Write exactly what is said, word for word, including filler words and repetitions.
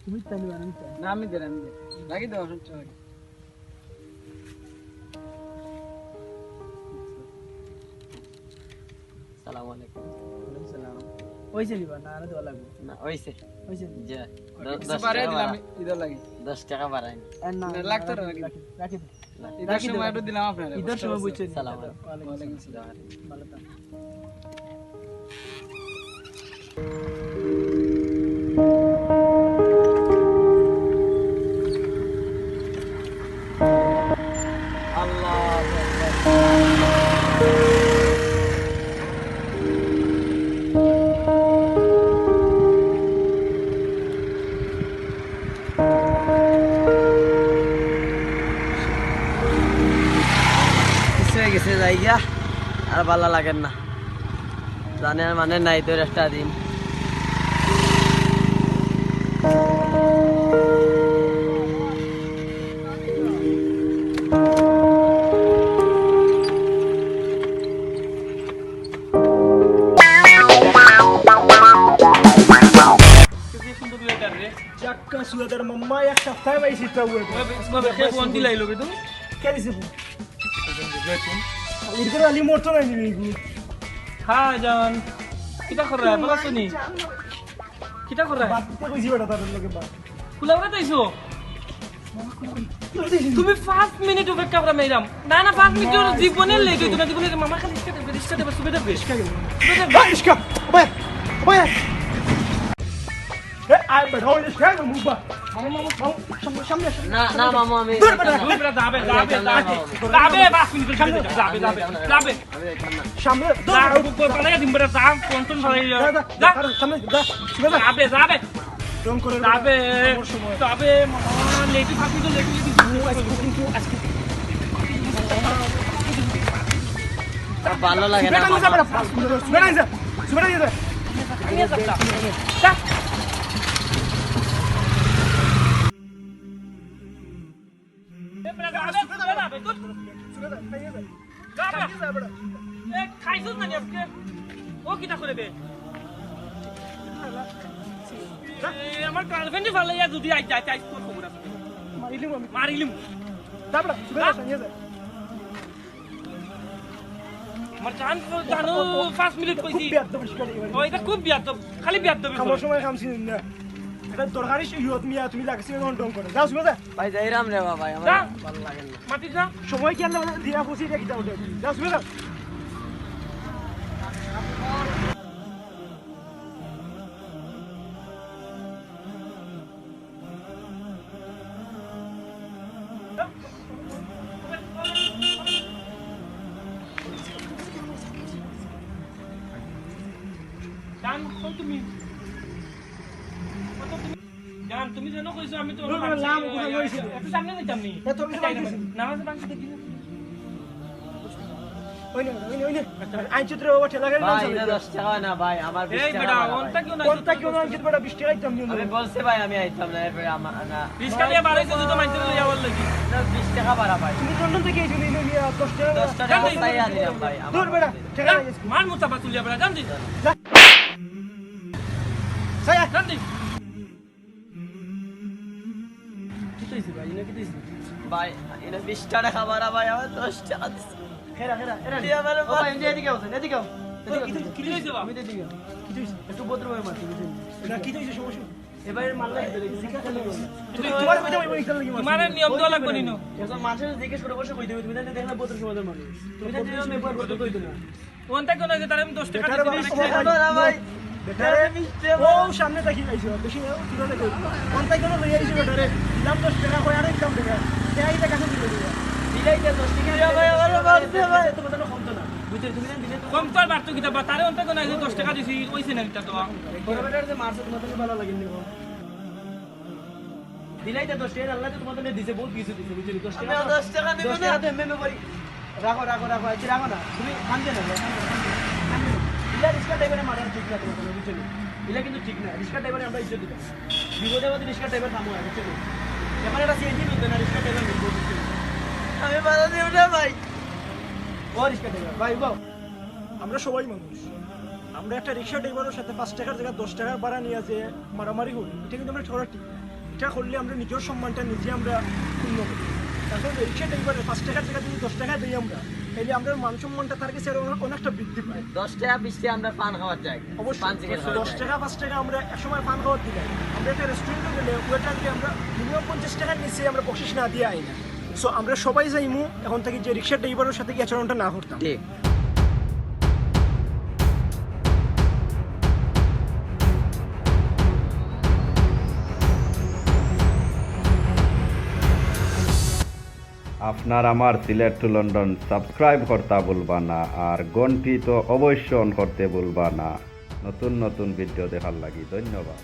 তুমি তাহলে বানান তো। না, আমি দেন, আমি দেন। রাখি দাও, সব চলে। সালাম আলাইকুম। ওয়ালাইকুম সালাম। ওই যে নিবা, না, আরো দেওয়া লাগবে। না, ওইছে। ওই যে নিবা। যা। ওকে, দশ, কিছু দশ বাড়াই টাকা দিলাম, বাড়া। ইদার লাগি। দশ টাকা বাড়াই। আর না, না, না, লাগতো না, রাখি, রাখি। রাখি, রাখি। ঈদের রাখি সময় দেন। একটু দিলাম আপনারে। ঈদের সময় বুঝছেন। সালাম আলাইকুম। ওয়ালাইকুম আসসালাম। ভালো থাকবেন। আল্লাহু আকবার। কিছু হয়ে গেছে, যাই গিয়া, আর ভালা লাগের না। জানে আর মানে নাই তোর একটা দিন। জাক্কা সুয়াদার মাম্মা, এক সপ্তাহ পাইছি তো ওই। ওই, ওই, কে ফোন দিলাইলো বে তুই? কে দিছে ফোন? এরকম আলি মরতো নাই নি বেগু। হ্যাঁ জান, কিতা কররা? ভালা আছো নি? কিতা কররা? বাতিতে কইছি বেটা তার লগে বাত। কুলাউড়া তাইছো? তুমি পাঁচ মিনিট অপেক্ষা করা মেরাম। না, না, পাঁচ মিনিট না, ওর জীবনের লেট হইতো না, জীবনের মামা খালি রিক্সা দেবে, রিক্সা দেবে, সুবিধা দেবে। রিক্সা দেবে। সুবিধা দেবে। এই, রিক্সা, ওবে, ওবে। এ, আয় বেটা, ওই রিক্সা, মুখ বা। মামু, মামু, মামু, সামনে, সামনে, সামনে। না, না, মামু, আমি দূর বেটা, যাইতাম না। দূর বেটা, যাবে, আমি যাবে, যাইতাম না, যাবে। মামু। যাবে, পাঁচ মিনিট, সামনে। যাবে, যাবে, যাবে। আমি যাইতাম না। সামনে, যা, দূর। বুক করে ফালাই দিম বেটা, যা, কোন কোন ফালাই যা। যা, যা, যা। কারণ সামনে, যা, সুবিধা। যাবে, যাবে। রং করে যাবে, আমার সময়। যাবে, মামা, লেটু থাকি তো লেটু লেটু। কিন্তু আজকে আর ভালো লাগে না, বেটা, মামা। যা, বেটা, বেটা, যা। সুবিধা দিয়ে দে। আমি আর যাবো না। যা। এ, বেটা, যা, যা, যা, যা, যা। যা, যা। এ, খাইছস না নি আজকে? ও কিতা করে বে? এ, আমার গার্লফ্রেন্ডে ফালাইয়া যদি আই যায়, তাই তোর খবর আছে। মারিলিম আমি। মারিলিম। যা বেটা, সুবিধা যা। আছে, নিয়ে যা। আমার জান, জানো, ও, ও, পাঁচ মিনিট খুব কইছি। বিয়াদব শিকারি এবার। ও, এটা খুব বিয়াদব, খালি বিয়াদবি করে। সময় খামছি না। এটা দরকারি ইয়ত মিয়া, তুমি লাগছে কেন ঢং করে? যাও, সুবিধা। ভাই, যাইরাম রে বাবা, আমার যা। ভালো লাগে না। মাটি যা। সময় কেন দিয়া বসি রেখে দাও, যাও, সুবিধা। জান, কই তুমি? কই তুমি? জান, তুমি যেন কইছো, আমি তো না, না, লাম কোথায় রইছে? একটু সামনে যাইতাম নি। এ, তোর কিছু বাকি আছে? না, না, বাকি দেখি না। ওই নে, ওই নে, ওই নে। আইন চিত্র বাবা ঠেলা গাড়ি ভাই, নাম এটা চালাইছে। দশ টাকা হয় না ভাই, আমার বিশ এই টাকা বেটা, ভাড়া ভাই। অনটা কেউ না, অনটা কেউ না, আনছে বেটা, বিশ টাকা দিতাম নি। আমি বলছি ভাই, আমি আইতাম না, এরপরে আমার, না। রিক্সা দিয়া বাড়াইছে, জুতো মাইতে লইয়া আবার লাগি। না, বিশ টাকা ভাড়া ভাই। তুমি লন্ডন থেকে এই জন্য নিয়ে দশ টাকা। দশ টাকা জান, তাই আনিলাম ভাই, আমার দূর বেটা, ঠেলা যা, গেছে। মার মুতাবা তুলিয়া বেটা, জান দি। যা। যা, যা। জান দি। কিতা অইছে ভাই? ইনো কিতা অইছে? ভাই, ইনো বিশ টাকা ভাড়া ভাই, আমার দশ টাকা দিছে। খেরা, খেরা, খেরা। কি আমার ও ভাই, এদিকে, এদিকে আও, এদিকে আও। এদিকে আও। কিতা অইছে বা? আমি এদিকে আও। কিতা অইছে? একটু ভদ্রভাবে মারতে, বুঝলি? না, কিতা অইছে সমস্যা? এ ভাই, মারলা কিতা? জিজ্ঞাসা করলে বলবে। তুই তোমার কইতে ভাই, ইখান লাগি মারছে। তোমার নিয়ম দেওয়া লাগবে নি, নো? একজন মানুষের জিজ্ঞেস করে বসে কইতে হবে, তুমি জানো দেখলে ভদ্র সমাজের মানুষ। তুমি জানো এরকম ব্যবহার করতে কইতো না। অনটা কেন যে তারে আমি দশ টাকা বেটারে দিছি, বাবা, রিক্সা। না, না, ভাই। বেটারে, ও সামনে তাকি আইছো, বেশি না, তুই না কই। অনটা কেন লই আইছো বেটারে? দিলাম দশ টাকা, কই আরো দিতাম টাকা। তে আইলে কাছে দিলে দিবা। দিলাইতে দশ টাকা। ইয়া ভাই, আমারে মারছে ভাই। তোমার তো কমতো না। বুঝছো? তুমি জানো দিলে তো কম তো আর বাড়তো কিতা বা, তারে অনটা কেন আইছে দশ টাকা দিছি, অইছে না কিতা তো। বড় বেটার যে মারছে, তোমার তো ভালো লাগেনি গো। দিলাইতে দশ টাকা, আল্লাহ তো তোমার জন্য দিছে, বহুত কিছু দিছে, বুঝছো? দশ টাকা আমি তো, দশ টাকা নিব দশ টাকা না। তো এমনি এমনি করি। রাখো, রাখো, রাখো, আচ্ছা, রাখো না। তুমি কান্দে না, কান্দে না, কান্দে না। ইলা রিক্সা ড্রাইভারে মারার ঠিক না তোমার জন্য, বুঝছো? ইলা কিন্তু ঠিক না। রিক্সা ড্রাইভারে আমরা ইজ্জত দিতাম। বিপদে আপদে রিক্সা ড্রাইভার থামো, বুঝছো? এখন একটা সিএনজি মিলবে না, রিক্সা ড্রাইভার মিলবে, বুঝছো? আমি বাধা দিব না ভাই। ও রিক্সা ড্রাইভার, ভাই, উবাও। আমরা সবাই মানুষ। আমরা একটা রিক্সা ড্রাইভারের সাথে পাঁচ টাকার জায়গায় দশ টাকার ভাড়া নিয়ে যে মারামারি করি, এটা কিন্তু আমরা সবার ঠিক না। এটা করলে আমরা নিজের সম্মানটা নিজে আমরা ক্ষুণ্ণ করি। এখন রিক্সা ড্রাইভারে পাঁচ টাকার জায়গা যদি দশ টাকা দেই আমরা, তাহলে আমরা মান সম্মানটা তার কাছে আরো অনেক, অনেকটা বৃদ্ধি পায়। দশ টাকা বিশ টাকা আমরা পান খাওয়ার জায়গা, অবশ্যই পান সিগারেট খাওয়ার দশ জায়গা। টাকা পাঁচ টাকা আমরা একসময় পান খাওয়ার দিলাম, আমরা একটা রেস্টুরেন্টে গেলে ওয়েটারকে আমরা মিনিমাম পঞ্চাশ টাকার নিচে আমরা বকশিস না দিয়ে আই না। সো আমরা সবাই যাইমু এখন থেকে যে রিক্সা ড্রাইভারের সাথে এই আচরণটা না করতাম। ঠিক। আপনার আমার সিলেট টু লন্ডন সাবস্ক্রাইব করতা ভুলবা না, আর ঘন্টি তো অবশ্য অন করতে ভুলবা না। নতুন নতুন ভিডিও দেখার লাগি ধন্যবাদ।